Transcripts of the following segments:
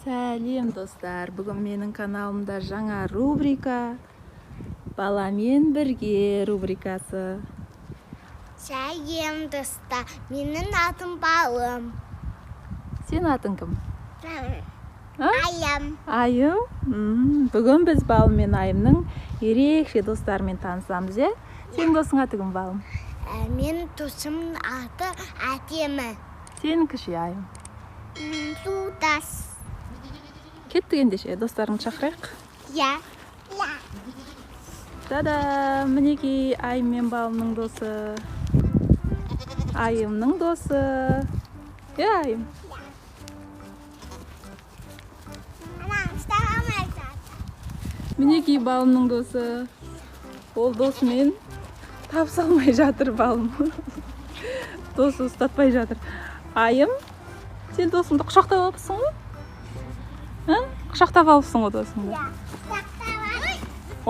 Сәлем, достар! Бүгін менің каналымда жаңа рубрика, «Баламен бірге» рубрикасы. Сәлем, достар! Менің атым Балым. Сенің атың кім? А? Айым. Айым. Бүгін біз Балым мен Айымның ерекше достарымен танысамыз, иә? Сенің досың аты кім, Балым? Менің досымның аты Әдемі. Сенікі ше, Айым? Судас. Кеттік ендеше, достарыңды шақырайық. Иә. Иә. Та-да, мінекей, Айым мен Балымның досы. Айымның досы. Иә, Айым? Анам ұстай алмай жатыр. Мінекей, Балымның досы. Ол досымен табыса алмай жатыр, Балым. Досы ұстатпай жатыр. Айым, сен досыңды құшақтап алыпсың ғой? А? Құшақтап алыпсың ғой досыңды. Иә. Құшақтап алып.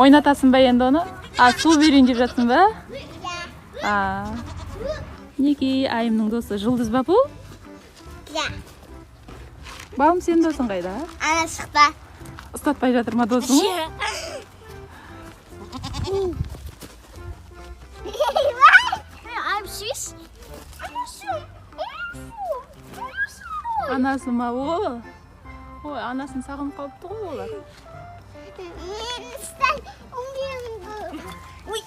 Ойнатасың ба енді оны? А, су берейін деп жатсың ба? Иә. А. Мінекей, Айымның досы Жұлдыз ба бұл? Иә. Балым, сенің досың қайда? Ана шықты. Ұстатпай жатыр ма досың? Иә. Айым, сүйіс. Анасы ма ол? Ой, анасын сағынып қалыпты ғой олар. Мен ұстай Ой.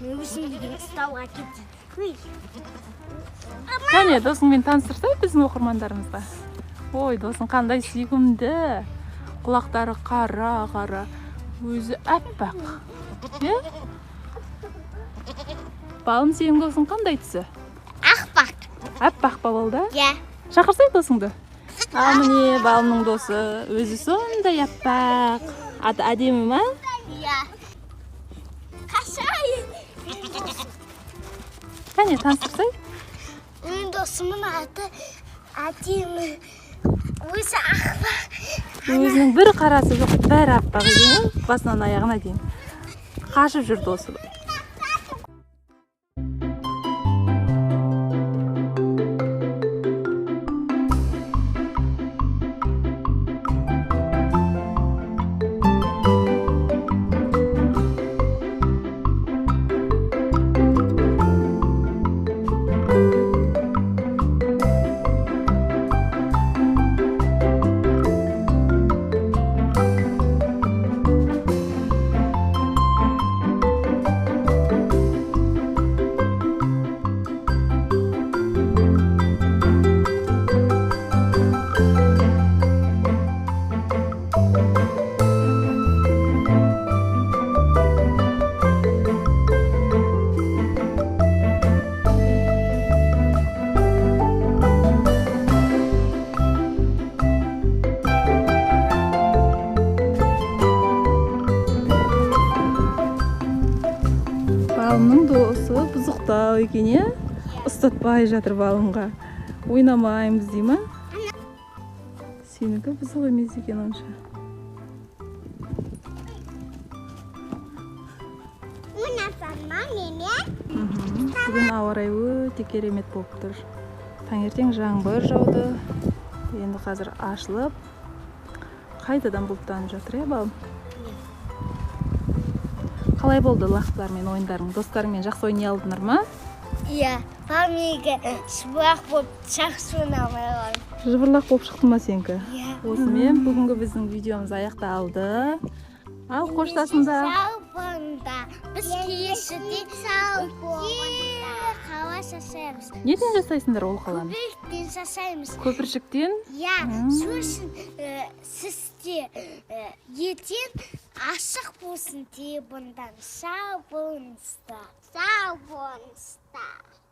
Мен өзім деген ұстауға кетейін. Ой. Кәне, досыңмен таныстырсай біздің оқырмандарымызға. Ой, досың қандай сүйкімді. Құлақтары қара қара, өзі аппақ. Иә? Балым, сенің досың қандай түсі? Ақпақ. Аппақ па ол да? Иә. Шақырсай досыңды. А, міне, Балымның досы. Өзі сондай аппақ. Аты Әдемі ма? Иә. Қашайын. Кәне, таныстырсай. Менің досымның аты Әдемі. Өзі ақпақ. Өзінің бір қарасы жоқ, бәрі аппақ екен ғой, басынан аяғына дейін. Қашып жүр досы. Балымның досы бұзықтау екен, иә? Ұстатпай жатыр Балымға. Ойнамаймыз дей ма? Сенікі бұзық емес екен онша. Ойнасам ма менімен? Бүгін ауа райы өте керемет болып тұр. Таңертең жаңбыр жауды. Енді қазір ашылып, қайтадан бұлттанып жатыр, иә, Балым? Қалай болды лақтылармен ойындарың? Достарыңмен жақсы ойнай алдыңдар ма? Иә. Менікі шұбақ болып жақсы ойнамай қалдым. Жыбырлақ болып шықты ма сенікі? Иә. Осымен бүгінгі біздің видеомыз аяқталды. Ал қоштасыңдар. Сау болыңдар. Біз келесіде үлкен қала жасаймыз. Неден жасайсыңдар ол қаланы? Көпіршіктен жасаймыз. Көпіршіктен? Иә, сосын сізде ертең ашық болсын телефондан. Сау болыңыздар. Сау болыңыздар.